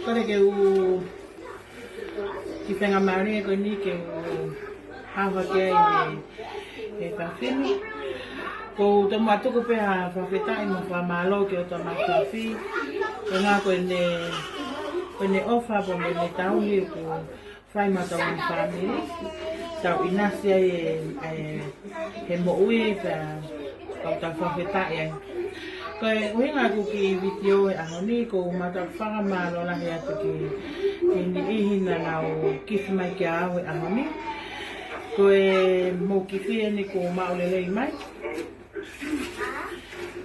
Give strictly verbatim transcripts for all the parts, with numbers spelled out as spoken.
Kole ke u kiʻi faingamālie ko eni ke u haʻu hake ai he, he efiafi ni. Ko u tomuʻa tuku pē ha fakafetaʻi mo e fakamālō ki he ʻOtua Māfimafi. Ko e ʻuhinga ko ʻene, ko ʻene ʻofa pea mo ʻene tauhi ʻoku fai maʻa hotau fāmili. Tau ʻinasi ai e, e he moʻui pea ʻoku tau fakafetaʻi ai. Ko e ʻuhinga ʻeku kiʻi vitiō he ʻaho ni, ko u mātuʻaki fakamālō lahi atu ki, ki he niʻihi naʻa nau kifi mai kia au he ʻaho ni. Ko e mou kifi eni kuo maʻu lelei mai.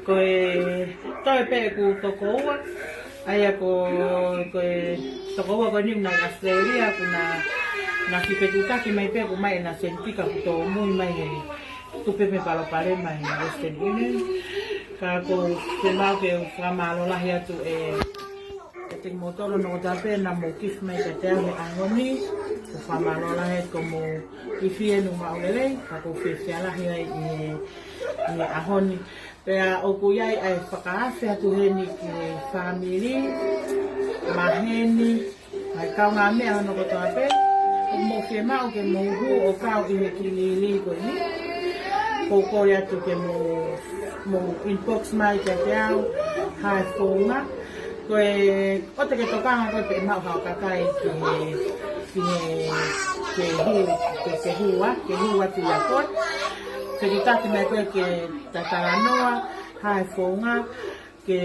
Ko e toe pē ʻeku tokoua, ʻa ia ko, ko e tokoua ko eni ʻoku na ʻi ʻAositelēlia, ʻoku na, na kiʻi fetuʻutaki mai pē ʻoku ʻomai ʻena seniti ka kuo tōmui mai he tupe pē palopalema he Western Union. Ka ko u fiemaʻu ke u fakamālō lahi atu ʻe, ʻe kimoutolu hono kotoa pē naʻa mou kifi mai kiate au he ʻaho ni. Ko u fakamālō lahi atu ko hoʻomou kifi eni ʻoku maʻu lelei, ka ko u fiefia lahi ai ʻi he, ʻi he ʻaho ni. Pea ʻoku ʻi ai ʻa e fakaafe atu heni ki he fāmili, maheni, ʻa e kaungāmeʻa hono kotoa pē, ʻoku mou fiemaʻu ke mou hū ʻo kau ʻi he kiʻi liliu ko eni. Ko u kole atu ke mou, mou inbox mai kiate au ha founga. Ko e ʻoua te ke tokanga koe pe ʻe maʻu haʻo kakai ki he, ki he, ke hū, ke, ke hū ā, ke hū atu ia koe. Ke ke taki mai koe ke ta talanoa, ha founga, ke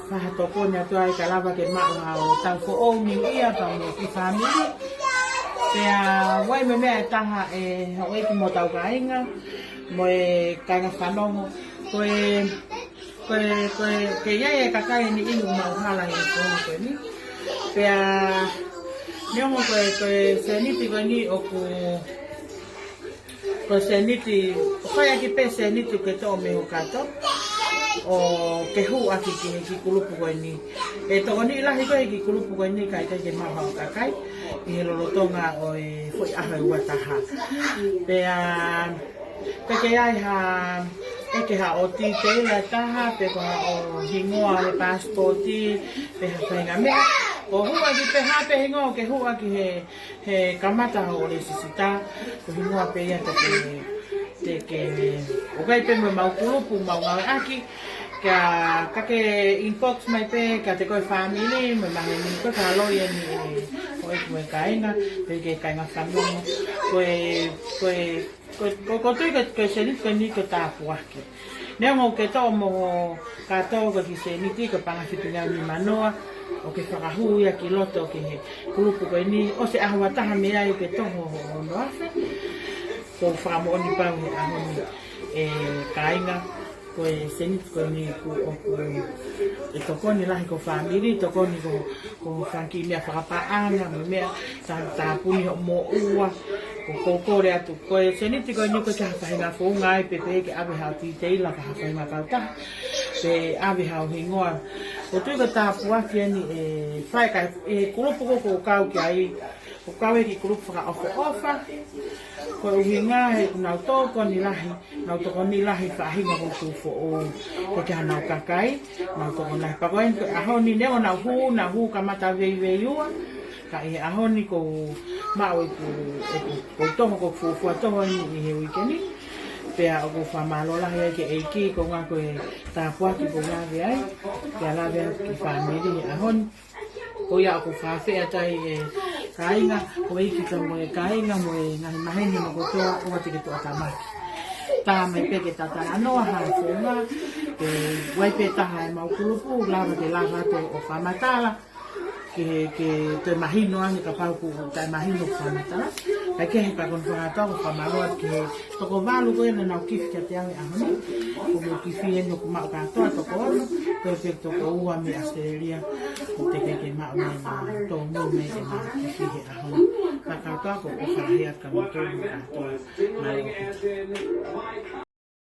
fakatokoni atu ai ka lava ke maʻu haʻo tau foʻou New Year pea mo e kiʻi fāmili. Pea ʻoku ʻi ai mo e meʻa ʻe taha ʻe hoko ʻi hotau kāinga, mo e kāinga fanongo. Ko e, ko e, ko e, ke ʻi ai e kakai ʻe niʻihi ʻoku maʻuhala ʻi he founga ko eni. Pea, neongo ko e, ko e seniti ko eni ʻoku, ko e seniti, ʻoku ʻikai ke pē seniti ke toʻo mei ho kato, ʻo ke hū ʻaki ki he kiʻi kulupu ko eni. ʻE tokoniʻi lahi koe he kiʻi kulupu ko eni ka ʻikai ke maʻu haʻo kakai, ʻi he lolotonga ʻo e foʻi ʻaho ʻe ua taha. Pea, pe ke ʻi ai ha, ʻeke haʻo titeila ʻe taha, pe ko haʻo hingoa he passport, pe ha faʻahinga meʻa. Ko e hū ʻaki pē ha pē hingoa ʻoku ke hū ʻaki he, he kamata hoʻo lēsisita, ko e hingoa pē ia te ke, te ke, ʻoku ʻi ai pē mo ʻemau kulupu, ʻoku mau ngāueʻaki, ka, ka ke inbox mai pē, kiate koe fāmili, mo e maheni, ko e ka loi eni ʻe, ʻo e, mo e kāinga, pe ki he kāinga fanongo, ko e, ko e, ko, ko, ko e tui ko, ko e seniti ko eni ko e tāpuaki. Neongo ʻoku ke toʻo mo ho kato ko e kiʻi seniti ko e paʻanga fitungeau nimanoa, ʻoku ke fakahū ia ki loto ki he kulupu ko eni, ʻosi e ʻaho ua taha mei ai ʻoku ke toho ho, ho, hono afe. Ko u fakamoʻoni pau he ʻaho ni ʻe kāinga, ko e seniti ko eni ʻoku, ʻoku, ʻe tokoni lahi ki ho fāmili, tokoni ki ho, ki ho fanga kiʻi meʻa fakapaʻanga, mo e meʻa, tā, tāpuni hoʻo moʻua, ko u kole atu. Ko e seniti ko eni ʻoku ʻikai ke ha faʻahinga founga ai pe, pe ke ʻave haʻo titeila ki ha faʻahinga kautaha, pe ʻave haʻo hingoa. Ko e tui ko e tāpuaki eni ʻe fai ka, ʻi he kulupu ko ē ʻoku ou kau ki ai, ʻoku ou kau he kiʻi kulupu fakaʻofoʻofa, ko e ʻuhinga he ʻoku nau tokoni lahi, nau tokoni lahi faʻahinga ʻoku tuʻu foʻou, ko e ke hanau kakai, nau tokoni lahi. Pea ko eni ko e ʻaho ni neongo ʻenau hū, nau hū kamata veiveiua, ka ʻi he ʻaho ni ko u maʻu ʻeku, ʻeku, ko u toho ko u fuofua toho eni ʻi he uike ni. Pea ʻoku ou fakamālō lahi ai ki he ʻEiki, ko e ʻuhinga ko e tāpuaki ʻoku ou lave ai, ke lave ai ki he fāmili he ʻaho ni. Ko ia ʻoku ou fakaafeʻi atu ai e kāinga, ko e ʻEiki ka mo e kāinga, mo e ngaahi maheni hono kotoa, ʻoua te ke tuʻatamaki. Tā mai pē ke ta talanoa ha founga, ke ʻi ai pē taha ʻemau kulupu, lava ke lava atu ʻo fakamatala, ke, ke toe mahino ange kapau ʻoku taʻemahino ʻoku fakamatala. Kae kehe pea ko hono fakakātoa, ko e fakamālō atu ki he toko valu ko ē naʻa nau kifi kiate au he ʻaho ni. Ko hoʻomou kifi eni ʻoku maʻu kātoa toko ono, ko e pē toko ua mei ʻAositelēlia, ʻoku teʻeki ke maʻu mei he tōmui mei he ʻemau kifi he ʻaho ni. Fakakātoa ko e ʻofa lahi atu kia moutolu kātoa. Mālō.